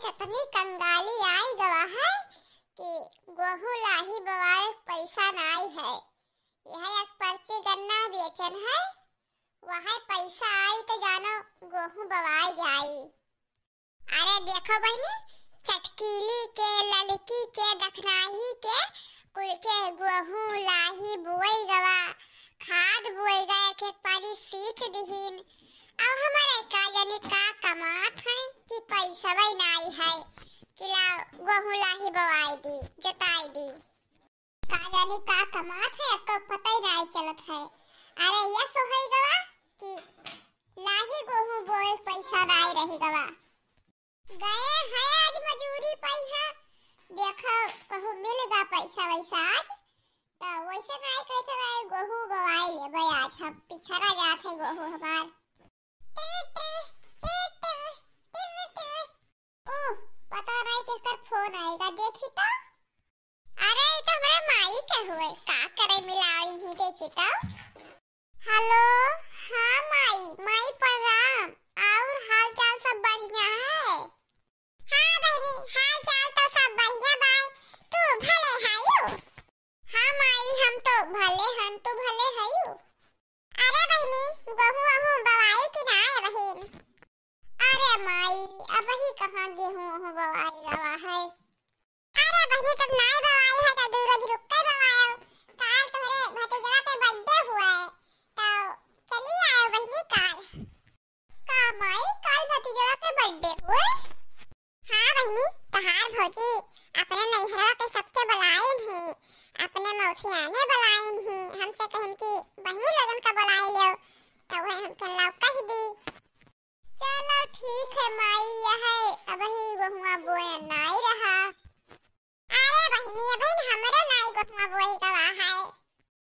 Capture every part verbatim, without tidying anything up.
कतनी कंगाली आई गवा है कि गोहूँ लाही बोवाए पैसा नाई है। यह एक पर्ची गन्ना बेचन है, वह पैसा आई तो जानो गोहूँ बोवाए जाई। अरे देखो बहिनी, चटकीली के, ललकी के, दखनाही के, कुल के गोहूँ लाही बोई गवा, खाद बोई गवा, एक एक पानी सींच दिहिन। अब हमारे का जानी का कमात है कि पैसा वही नाई है कि लाओ गोहूँ लाही बोवाई दी, जोताई दी। का जानी का कमात है, अब तो पता ही नाई चलत है। अरे यस होई गवा कि लाही गोहूँ बोए पैसा नाई रही गवा। गए हैं आज मजूरी पइहा, देखो कहूँ मिल गा पैसा वैसा आज, तो वैसे नाई कहते रहे गोहूँ बोवाई लेबे आज, हम पिछड़ा जात है गोहूँ हमार। टिर टिर, टिर टिर, टिर टिर। ओह, पता नाई केकर फोन आएगा, देखी तो। अरे, ई तो हमरे माई के हुए, का करे मिलाओ इन्हीं, देखी तो। हेलो, हाँ माई, माई प्रणाम, और हाल चाल सब बढ़िया है? हाँ बहिनी, हाल चाल तो सब बढ़िया बा, तू भले हयू? हाँ माई, हम तो भले हन, तू भले हयू? अरे बहिनी, गोहूँ वहूँ बोवाई कि ना बहिन? अरे माई, अबही कहाँ गेहूँ वहूँ बोवाई रहा है? अरे बहिनी, तब नाई बोवाई है तो दू रोज रुक के बोवाओ। काल तोहरे भतीजवा के birthday हुआ है, तो चली आयो बहिनी काल। का माई, काल भतीजवा के birthday हुए? हाँ बहिनी, तोहार भौजी अपने नैहरवा के सबके बुलाइन ही, अपने मौसियाने बुलाइन ही, हमसे कहिन कि बहिनी लोगन का बुलाई लो, तो वह हमके लाओ कह दी। चलो ठीक है माई, यह अबही गोहुआ बोए नाई रहा। अरे बहिनी, अबही हमरे नाई गोहुआ बोए गवा है।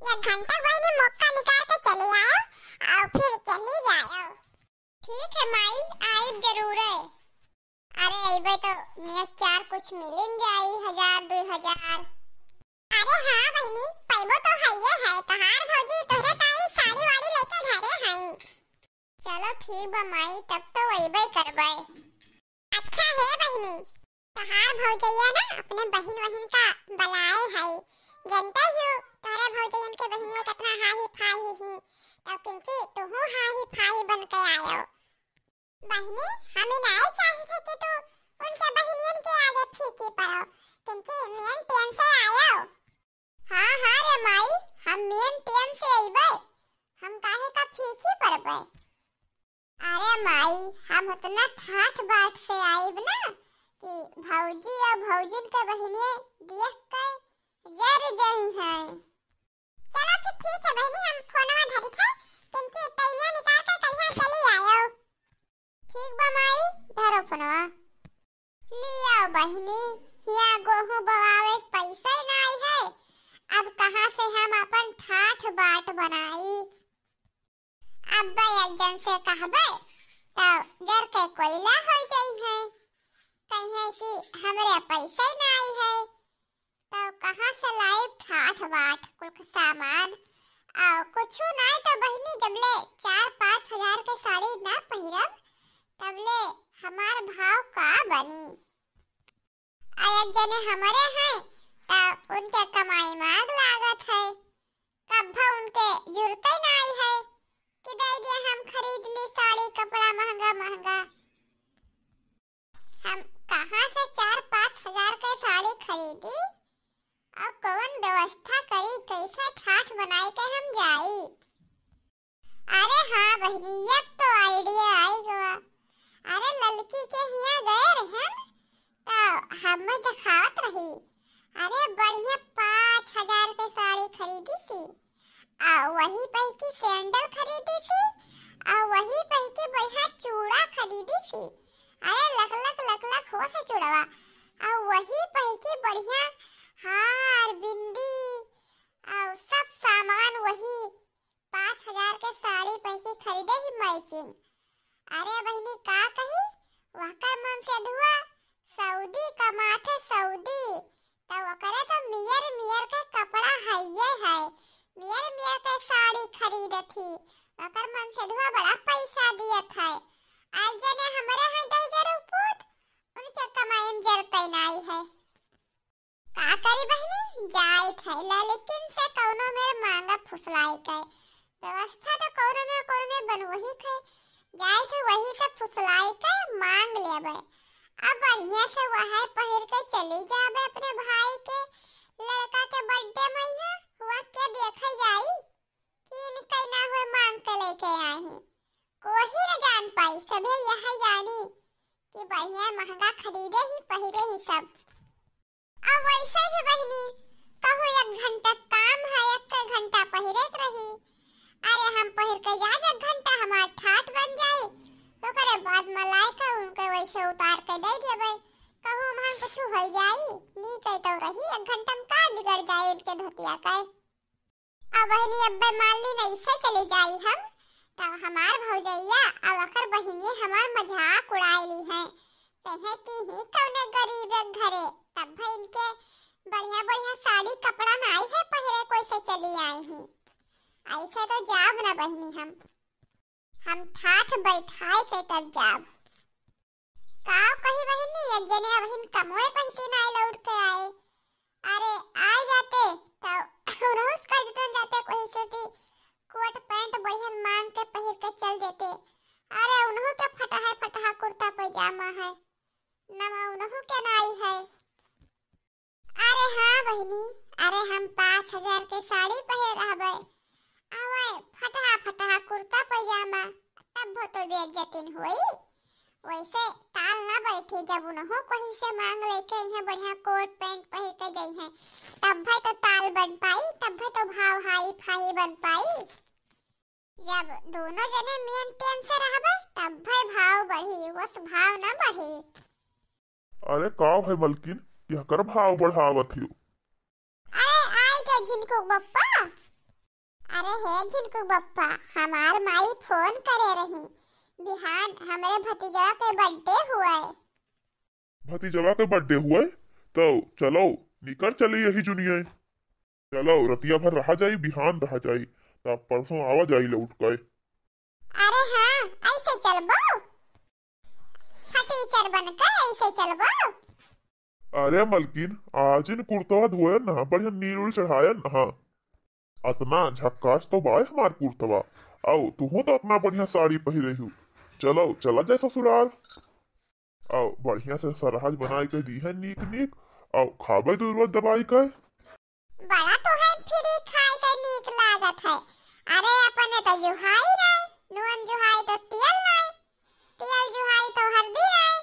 एक घंटा बहिनी मौका निकाल के चली आओ और फिर चली जाओ। ठीक है माई, आइब जरूर है। अरे अइबे तो नेक चार कुछ मिलिन जाई, हजार, दू हजार। अरे हाँ बहिनी, पैबो तो हइये है, तोहार भौजी तोहरे ताई साड़ी वाड़ी लेके घरे हई। चलो ठीक बा माई, तब तो अइबे करबे। अच्छा हे बहिनी, तोहार भौजैया ना अपने बहिन वहिन का बलाए हई, जनते हो तोहरे भौजैयन के बहिनिया कितना हाही फाही ही, तब किंची तुहू हाही फाही बन के आयो। बहिनी, हम ई नाई चाहित है कि तू उनके बहिनियन के आगे फीकी पड़ो, किंची मेन टेन से आयो। हाँ, हाँ रे माई, हम मेन टेन से अइबे, हम काहे का फीकी पड़बे? अरे माई, हम उतना ठाठ बाट से आइब ना कि भौजी और भौजिन के बहिनिये देख के जर जई हैं। चलो फिर ठीक है बहिनी, हम फोनवा धरित है, किंची टाइमिया निकाल के कहिया चली आयो। ठीक बा माई, धरो फोनवा। लियो बहिनी, हिया गोहूँ बोआवे के पैसा ही नाई है, अब कहाँ से हम अपन ठाठ बाट बनाई? अब्बे एक जन से कहबे, तो जर के कोयला हो जाई है, कहिए कि हमरे पैसा ही नाई है। तो कहाँ से लाइब ठाठ बाट कुल के सामान? और कुछ नाई तो बहिनी, जबले चार पाँच हजार के साड़ी ना पहिरब, तबले हमार भाव का बनी? आ एक जने हमरे हैं, तो उनके कमाई में आग लागत है, कब्बो उनके जुरते नाई है कि दे दे हम खरीद ली साड़ी कपड़ा महंगा महंगा। हम कहाँ से चार पाँच हजार के साड़ी खरीदी और कौन व्यवस्था करी, कैसे ठाठ बनाई के हम जाई? अरे हाँ बहिनी, एक तो idea आई गवा। अरे ललकी के हिया गए रहन, तो हम देखावत रही। अरे बढ़िया पाँच हजार के साड़ी खरीदी सी, आ वही पहकी सैंडल खरीदी सी, आ वही पहकी बढ़िया चूड़ा खरीदी सी। अरे लक लक लक लक हो से चूड़वा, आ वही पहकी बढ़िया हार, बिंदी, आ सब सामान वही पाँच हजार के साड़ी पहकी खरीदे ही matching। अरे बहिनी का कही, वहकर मन से धुआ सऊदी कमाथे सऊदी, तो ओकरे तो मियर मियर के कपड़ा हइये है, मियर मियर के साड़ी खरीदत ही, ओकर मन से धुआ बड़ा पैसा दियत है। आई जने हमरे हैं दहिजरू पूत, उनके है। का करी बहिनी, जाइत है ललकिन से कौनो मेर मांगा फुसलाई के। व्यवस्था तो कौनो में कौनो में बनवही के। जाइत है वही से फुसलाई के मांग लेबे। अब बढ़िया से वह पहिर के चली जाबे अपने भाई के लड़का के birthday में, यहाँ हुआ के देखे जाई कि इनके ना हुए मांग के लेके आई। कोही न जान पाई, सभे यह जानी कि बढ़िया महंगा खरीदे ही पहिरे ही सब। अब वैसे भी बहिनी, कहूँ एक घंटा काम है, एक घंटा पहिरे के रही। अरे हम पहिर के जाब एक घंटा, हमार ठाट बन जाई, ओकरे बाद में लाए के उनके वैसे उतार के दे देबे। कहूँ हम कुछ हो जाई, नीक है तो रही, एक घंटा में का बिगड़ जाई उनके धोतिया के। अब बहिनी अब्बे मान ली नहीं से चली जाई हम, तो हमार भौजैया अब अकर बहिनी हमार मजाक उड़ाए ली है, कहे कि ही कौने गरीब एक घरे, तब भाई इनके बढ़िया बढ़िया साड़ी कपड़ा नाई है पहिरे, कोई से चली आई ही। ऐसे तो जाब ना बहिनी हम, हम ठाठ बैठाए के तब जाब। का कही बहिनी, एक जने अबहिन कमवे पहिती नाई लौट के आए। अरे आ जाते तो उनहु से कह देते जाते कोही से कि कोट पैंट बढ़िया मांग के पहिर के चल देते। अरे उनहु के फटहा फटहा कुर्ता पैजामा है, नवा उनहु के नाई है। अरे हाँ बहिनी, अरे हम पाँच हजार के साड़ी पहरे रहबे, अवे फटहा फटहा कुर्ता पैजामा, तब तो बेइज्जतिन होई। वैसे ताल ना बैठी, जब उनहु कोही से मांग लेके अइहें बढ़िया कोट पैंट पहिर के जइहें, तब भाई तो ताल बन पाई, तब भाई तो भाव हाई फाई बन पाई। जब दोनों जने मेंटेन से रहबे, तब भाई भाव बढ़ी, वस भाव ना बढ़ी। अरे का भाई मलकिन, यहकर भाव बढ़ावत हियो? अरे आई के झिनकू बप्पा। अरे हे झिनकू बप्पा, हमार माई फोन करे रही, बिहान हमरे भतीजवा के birthday हुए। भतीजवा के birthday हुए, तो चलो निकर चली यही जुनिये। चलो रतिया भर रहा जाई, बिहान रहा जाई, तब परसों आवा जाई लौट के। अरे हाँ, ऐसे चलबो? फटीचर बन के ऐसे चलबो? अरे मलकिन, आज इन कुर्तवा धोयन ना, बढ़िया नील उल चढ़ायन ना। अतना झक्कास तो बाय हमार कुर्तवा। आओ, तुहू तो अतना बढ़िया साड़ी पहिरे हू। चलो, चला जाए ससुराल। आओ, बढ़िया से सरहज बनाई के दी है नीक नीक। आओ, खाबे दूरवा दबाई के। बड़ा तोहे फ्री खाए के नीक लागत है। अरे अपने तो जुहाई रहे, नून जुहाई तो तेल रहे, तेल जुहाई तो हल्दी रहे,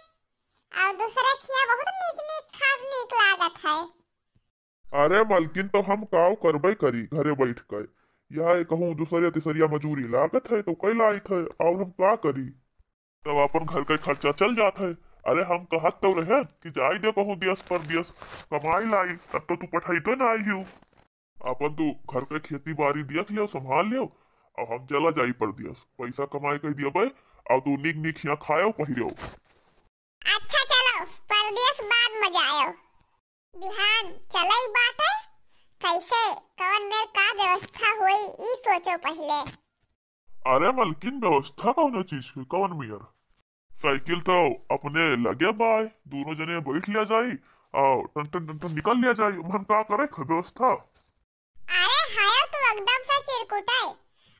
और दूसरे खिया बहुत नीक नीक खाब नीक लागत है। अरे मलकिन, तो हम काव करबे करी घरे बैठ के? यह कहूँ दूसरे तीसरिया मजूरी लागत है तो कई लाइत है, और हम का करी? तब अपन घर के खर्चा चल जात है। अरे हम कहत तो रहे कि जाई दे कहूँ देश परदेश कमाई लाई, तब तो तू पठाई तो ना आई हूँ। अपन तू घर के खेती बाड़ी देख लियो, संभाल लियो, और हम चला जाई परदेश, पैसा कमाई के दियो भाई, और तू निक निक हियाँ खायो पहिरो। अच्छा चलो, परदेश बाद में जायो। बिहान चलई बाटे, कैसे, कौन मेर का व्यवस्था होई, ई सोचो पहिले। अरे मलकिन, व्यवस्था कौनो चीज के, कौन मेर? साइकिल तो अपने लगे बाय, दोनों जने बैठ लिया जाई और टन टन टन टन निकल लिया जाई। मन का करे ख व्यवस्था? अरे हायो तू एकदम से चिरकुटाए।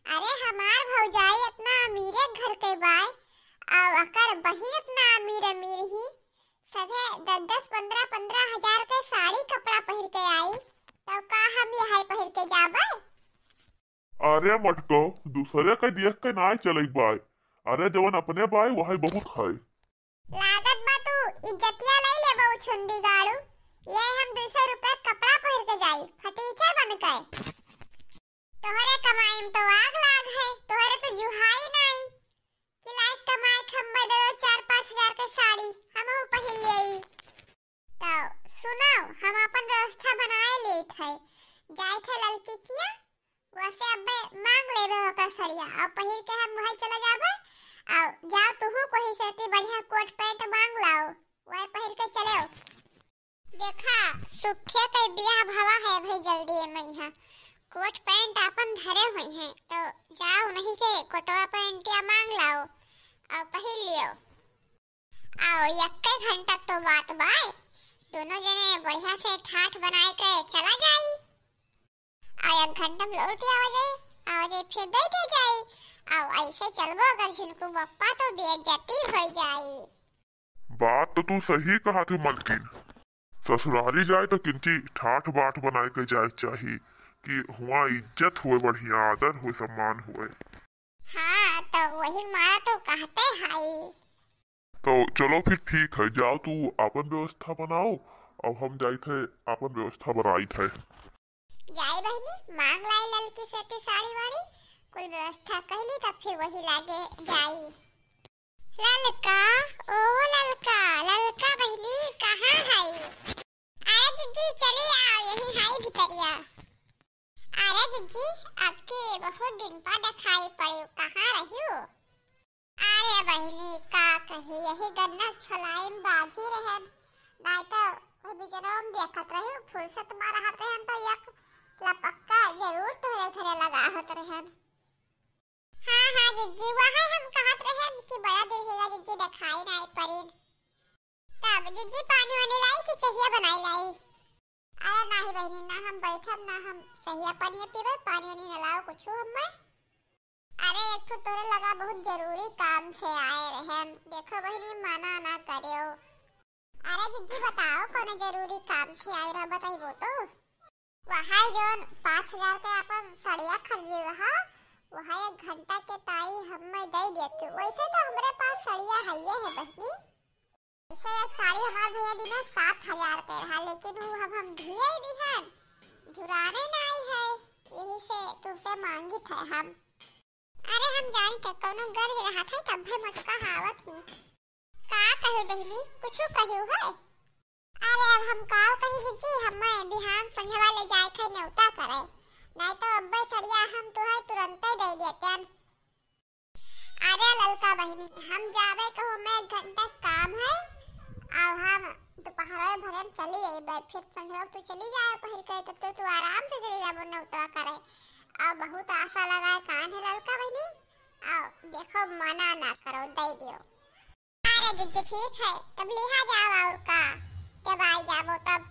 अरे हमार भौजाई इतना अमीरे घर के बाय, और अकर बहिन इतना अमीर अमीर ही, सभे दस दस, पन्द्रह पन्द्रह हजार के साड़ी कपड़ा पहिर के आई, तो का हम यही पहिर के जाबे? अरे मटको, दूसरे के देख के नाय चले बाय। अरे जवन अपने बाय, वही बहुत है। लागत बा तू इज्जतिया लई लेबो छुंदी गाड़ू। ये हम दो सौ रुपया कपड़ा पहिर के जाई, फटीचर बन के। तोहरे कमाई में तो आग लाग है, तोहरे तो जुहाई नाई। कि लायक कमाए खम्बे दे दो चार पाँच हजार के साड़ी, हमहू पहिर लेई। तो सुनाओ, हम अपन व्यवस्था बनाए लेत है, जाए थे ललकी खिया, वैसे अबे मांग लेबे ओकर सड़िया, और पहिर के हम वही चला जाबे, और जाओ तुहू कोही से ती बढ़िया कोट पैंट मांग लाओ, वही पहिर के चले। देखा, सुखे के बियाह भवा है भाई, जल्दी में यहाँ कोट पैंट अपन धरे हुई हैं, तो जाओ नहीं के कोटवा पैंटिया मांग लाओ और पहिर लियो। आओ, यक्के घंटा तो बात बाय, दोनों जने बढ़िया से ठाठ बनाए के चला जाई। आ एक घंटा में लौट आवा जाई, आवा जाई, फिर दे दे जाई। आ ऐसे चलबो अगर झिनकू बप्पा तो बेइज्जती हो जाई। बात तो तू सही कहा थी मलकिन, ससुरारी जाए तो किंची ठाठ बाट बनाए के जाए के चाही कि हुआ इज्जत हुए, बढ़िया आदर हुए, सम्मान हुए। हाँ, तो वही मारा तो कहते हई। तो चलो फिर ठीक है, जाओ तू आपन व्यवस्था बनाओ, अब हम जाइत है आपन व्यवस्था बनाइत है। जाई बहिनी, मांग लाई ललकी से ती साड़ी वाड़ी, कुल व्यवस्था कइली तब फिर वही लागे जाई। ललका, ओ ललका, ललका बहिनी कहाँ है? अरे जिज्जी चली आओ, यही है भितरिया। अरे जिज्जी, अब के बहुत दिन पर दिखाई पड़ियो, कहाँ रहियो? अरे बहिनी, का कही, यही गन्ना छोलाई में बाझी रहन, नाई तो वो बिचरवा में देखत रही, फुर्सत में रहत रहन तो एक लपक्का जरूर तोहरे घरे लगावत रहन। हाँ, हाँ जिज्जी, वही हम कहत रहन कि बड़ा दिन होला जिज्जी दिखाई नाई परिन। तब जिज्जी पानी वानी लाई कि चहिया बनाई लाई? अरे नाही बहिनी, ना हम बैठब, ना हम चहिया पानी पीबे, पानी वानी न लाओ कुछ हमें। अरे एक ठो तोरे लगा बहुत जरूरी काम से आए रहन, देखो बहिनी मना ना करियो। अरे जिज्जी बताओ कौन जरूरी काम से आए रहा, बताइबो तो। वहाँ जोन पाँच हजार के आपन सड़िया खरीदे रहा, वहाँ एक घंटा के ताई हमें दे देती। वैसे तो हमरे पास सड़िया है, ये है बहिनी। ऐसे एक साड़ी हमार भैया दिने सात हजार के रहा, लेकिन वो हम, हम धिये दिहन, झुराने नाई है, यही से तुमसे मांगित है हम। अरे हम जानी थे, कौनो गर्ज रहा था, तब भी मटका हावत ही। का कहे बहिनी, कुछ कहे है? अरे अब हम का कही जिज्जी, हमें बिहान संझवा ले जाए थे न्योता करे, नहीं तो अब्बे सड़िया हम तुहे तुरंते दे देतन। अरे ललका बहिनी, हम जाबे कहो, मैं एक घंटा काम है, और हम दोपहर भरे में चली अइबे, फिर संझवा तू चली जाए पहिर के, तब तो तू आराम से चली जाबो न्योता करे। और बहुत आशा लगाए कान है ललका बहिनी, और देखो मना ना करो, दे दियो। अरे जिज्जी ठीक है, तब लिहा जाओ और का, जब आई जाबो तब।